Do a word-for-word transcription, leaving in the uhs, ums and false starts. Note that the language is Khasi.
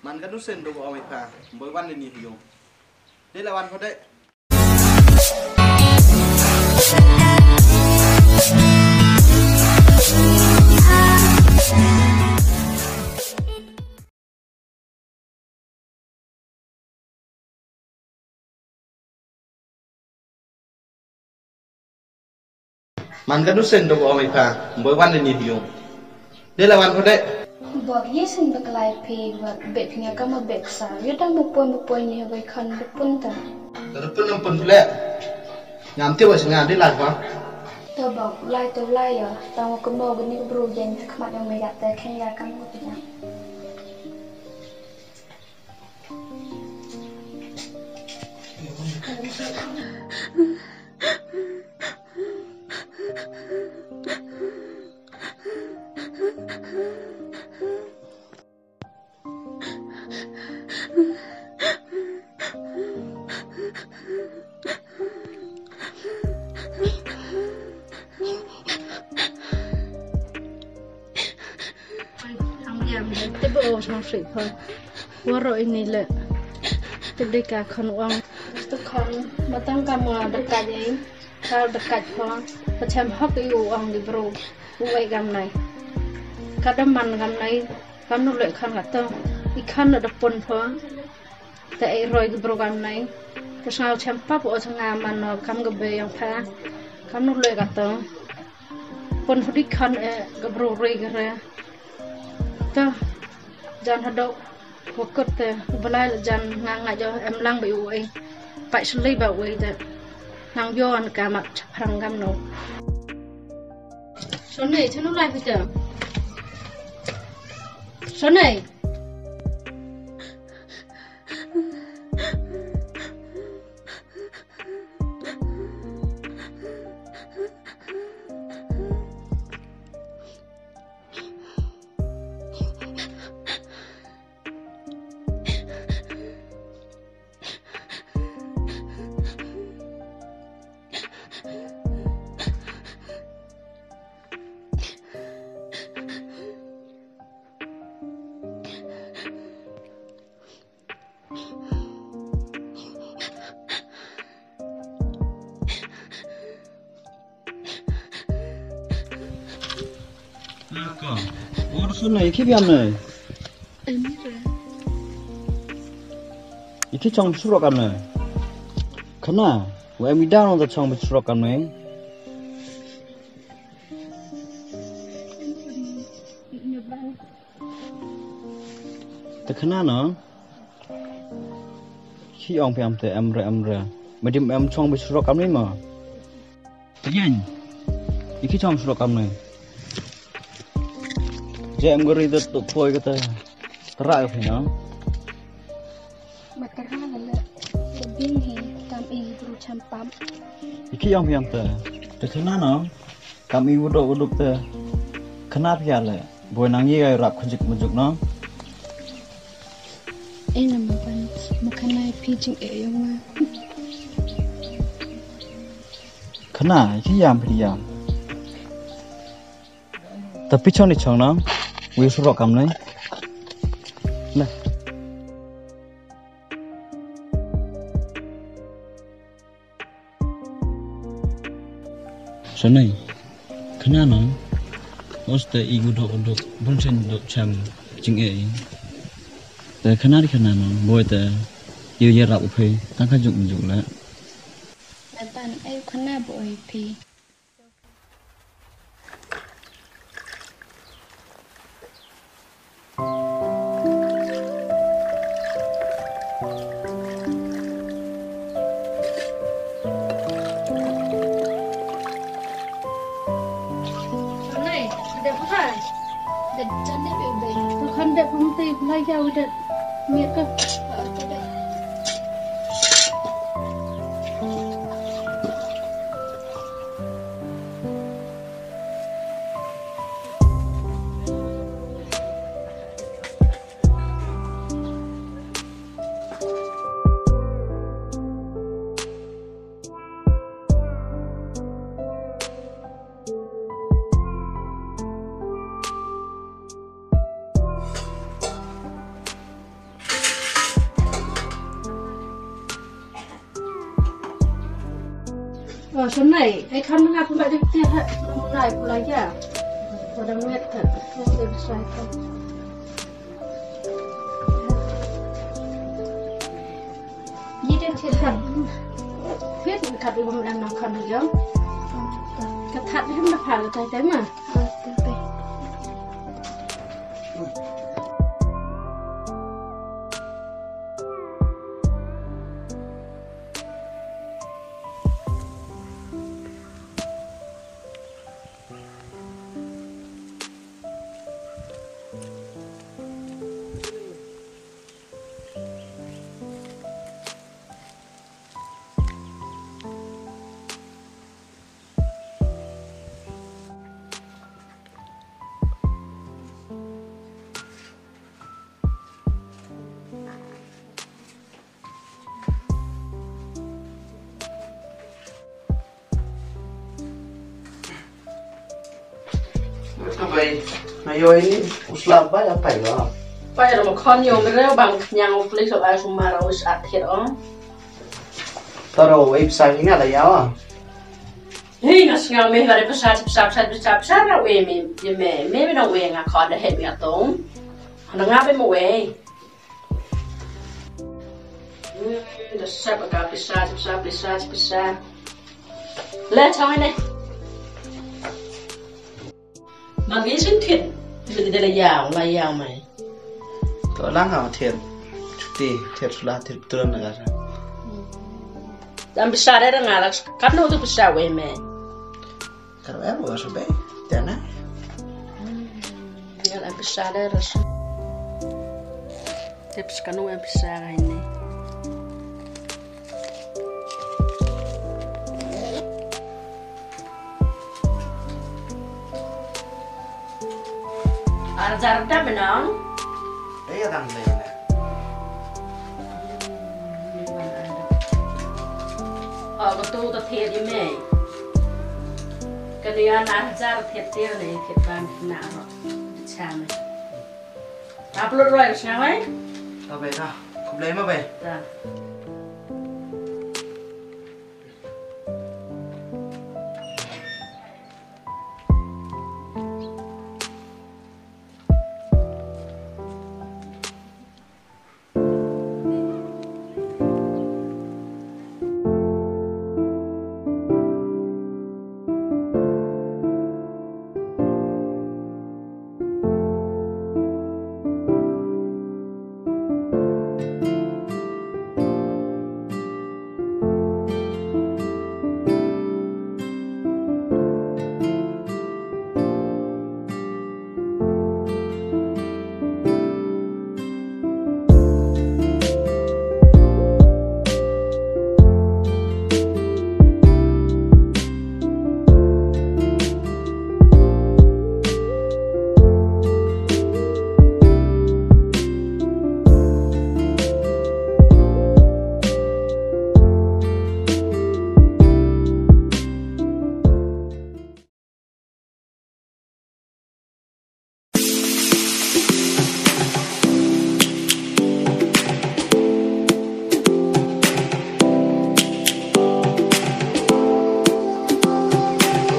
An ka nu sen do ko ong ipha, boi wan ni hiu. Dei la wan ko dei. Man ka nu sen do ko ong ipha, boi wan ni hiu. Dei la wan ko dei. Bok ye sen baklai phi, bok bet phi nga ka ma bet sa. Yo dang mo pon mo pon ni bai khan do pun ta. Do pun nam pun pule. Ngam te wa singa dei la ko. To bok lai to lai ya. Tang ko mo gni bru jen khmat yang me ya te khen ya kam ko pina. Te ba o song sui pha. Waro ini le. Te dei ka khon wang. Te khon matang ka ma da ka ye. Ka da ka pha. Pa chem hok i u wang di bro. U wei gam nai. Ka da man gam nai. Kam nu le khon ka to. I khon da pon pha. Te ei roi ki bro kam nai. Te sngaw chem pap o changa man no kam ga be yang pha. Kam nu le ka to. Pon phudi khan e ga bro roi ga re. Te jan hado. Ko kot te balai le jan nga nga jo em lang ba u ei. Pai sli ba u ei te. Nang yo an ka mak chaprang gam no. Sonei, chanu lai pita. Sonei. Ka. Ur sun na iki biam na. Amira. Iki chong surok am na. Khana. Wa em ida no ta chong surok am na. Te khana no. Ki ong phi am te em re em re. Ma dim em chong bi surok am ni ma. Te yen. Iki chong surok am ni. Je em gari te tu poi kata. Tera phi no. Ma tera la le. Te bing hi kam i bru cham pam. Iki ong phi am te. Te khana no. Kam i wudok wudok te. Khana phi ale. Boi nang ye rap khajuk majuk no. E na ma ban ma khana phi jing e yong ma. Khana ki yam phi yam. Ta pi chong ni chong no. Wi surok kam nei. Na. Sonei, khana no, os te i gu dok dok, bun sen dok cham, jing e. Te khana di khana no, boi te, i ye rap u phi, tang khajuk juk le. Ban ai khana boi phi. Shane, ai kham nga pynbeit da ka tiar ha. Nai pula ya. Pada met ka. Ngai da besai ka. Ni da tiar ha. Tiar ka di bang dang nang kham ya. Ka that hem na pha ka tai tai ma. Ka bai, nga ïohi ni u slap ba ïa pai lo. Pai ro ma khon ïoh me re bang khñiang u kli so ai sumar u sat thied o. Taro ei pisa ki nga la ïa wa. Hei, nga sngew me ba re pisa, pisa, pisa, pisa, pisa ra we me, ye me, me me na we nga khon da het me atom. Na nga be mo we. Hmm, da sap ka pisa, pisa, pisa, pisa. Le chong ne. Ma ngi sin thied, thied de la ïaw, la ïaw mai. To lang ha thied. Chuti, thied sula, thied turun na ka. Dam pisa de nga la, katno tu pisa we me. Kar em wa sube, tiana. Ngal em pisa de ras. Tips kanu em pisa ka ini. Ar hajar da benang. Iya dang dei na. Oh, betul tu thied di mei. Kalian ar hajar thied tiar ni thied ban na ro. Chame. Upload roi ro sngaw ai. Ta bai ta. Khublei ma bai. Ta.